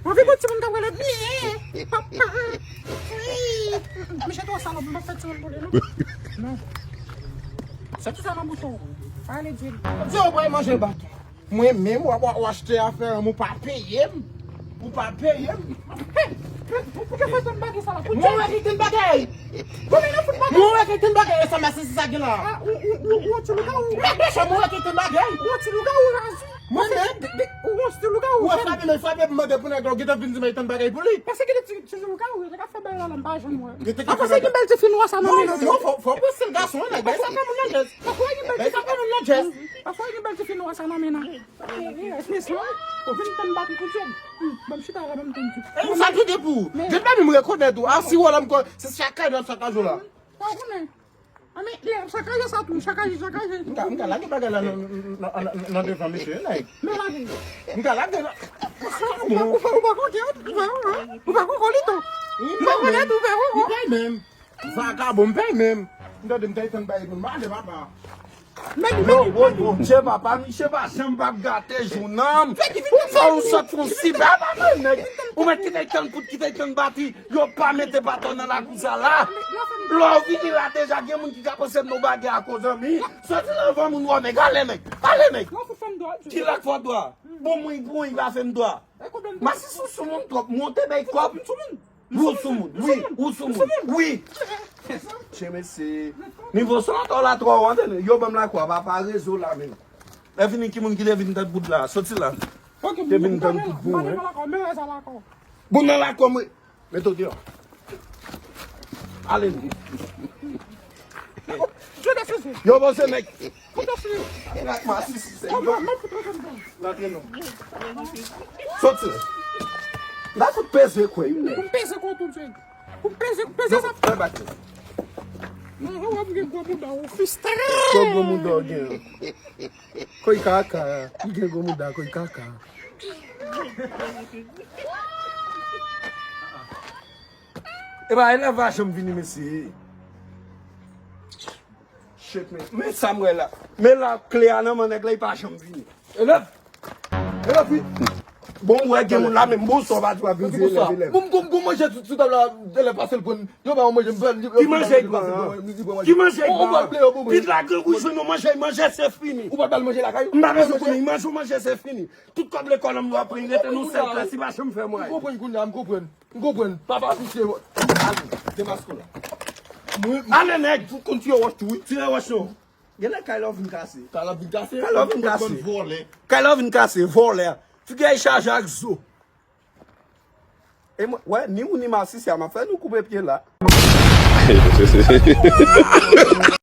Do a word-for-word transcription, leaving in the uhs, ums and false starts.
Anvi pou timoun k ap rele, papa. Misye twò salòp, m p ap fè timoun pou li, non. Non. Soti sa nan bouch ou. Ale di l. Di w pral manje baton. Mwen menm, w ap, w ap achte afè an, ou pa peye m. Ou pa peye m. Hey, pou, pou, pou ki fè tann bagay sa la? Pou mwen wè ki tann bagay. Mwen wè ki tann bagay, sa mèsi, se sa gen la. Ah, ou, ou, ou, ou yon ti lougawou. Mèt bèchè, mwen wè ki tann bagay. Ou yon ti lougawou, Razi. Mwen menm. De, de, ou yon ti lougawou, ou frape, men frape pou mande pou nèg la, ou gentan vin di m tann bagay pou li. Paske gen de ti, ti lougawou, yo te ka fè bèl la, m pa janm wè. Yo te ka fè bèl. Paske gen bèl ti fi nwa sa nan men yo. Non, non, fò, fò, fò pase l gason, nèg. Fè sa fè moun nan jès. Fè sa fè moun nan jès. Pafwa gen bèl ti fi nwa sa nan men nan. Ou vin tann bati pou Djed. Ban m chita la, ban m tann tou. E sa ki gen pou ou? Djed pa menm rekonèt ou. A si wòl an m kò, se chakaj l ap chakaj ou la. Sa w konnen? A men, lè l ap chakaje sa tou, chakaje, chakaje. M ka, m ka lage bagay la nan, nan, nan, nan devan mesye, nèg. Men lage. M ka lage la. Ou pa, ou pa, ou pa konte, ou pa, ou pa konte li tou. Ou pa konte tou, ou pa konte. M pa menm. Vakabon, m pè menm. M tande m t ap tann bagay pou m ale, papa. Yo, woy, Bondye, papa, misye pa janm p ap gate jou nanm. Ou fè yon sòt fon si baba, men nèg. Ou mèt kite l tann kout, kite l tann bati. Yo pa mete baton nan lakou sa la. Lè w vini la deja, gen moun ki ka panse m yon bagay akoz zanmi. Sòti nan van moun wè, nèg. Ale, nèg. Ale, nèg. Ki lak fò dwa? Bon, mwen, bon, li pa fè m dwa. Masi sou sou moun twòp, monte bay kòb. Ou soumoun, wi, ou soumoun, wi. Che mesye. Nivo son atò la twò wo, tande. Yo ban m lakwa, pa, pa rezo la menm. Lè fini, ki moun ki te vin tann bout la? Soti la. Te vin tann bout bon, wi. Bout nan lakò, mwen. Mete w deyò. Ale. Yo, bon, se nèg. Kote w sou? Mwen, mwen fout rantre nan. Rantre non. Soti la. N a fout peze kwè, wi, nèg. Pou m peze kò w tou, Djed. Pou m peze, peze sa. Fè bak. Mwen, mwen, mwen gen gwo mouda, ou fistre. Gwo, gwo mouda w gen. Koy kaka. Li gen gwo mouda, koy kaka. Epa, elèv pa janm vini, mesye. Shit, men, men sa m wè la. Men la, kle a nan men nèg la, li pa janm vini. Elèv! Elèv, wi! Bon, ou wè gen moun la menm, bonswa, pa di w ap vin di elèv, elèv. Bon, m gon, gon manje sou, sou tab la, elèv pase l pran. Yo ba yon manje, m pran. Ki manje li pran? Ki manje li pran? Pit la grangou jwenn yon manje, manje se fini. Ou pa ba l manje lakay ou? M pa bezwen konnen, manje ou manje se fini. Tout kòb lekòl an m dwe pran, rete nou sèl klas, li pa janm fè mwayen. M konprann kounye a, m konprann. M konprann. Papa, misye, ale, demaske w la. Mwen, ale, nèg, fout konn tire wòch tou, wi. Tire wòch non. Genlè kay la w vin kase. Kay la vin kase. Kay la vin kase. Vòlè. Kay la vin kase, vòlè. Figi a chaje ak zo. E mwen, wè, ni ou ni masisi a, m ap fè nou koupe pye la.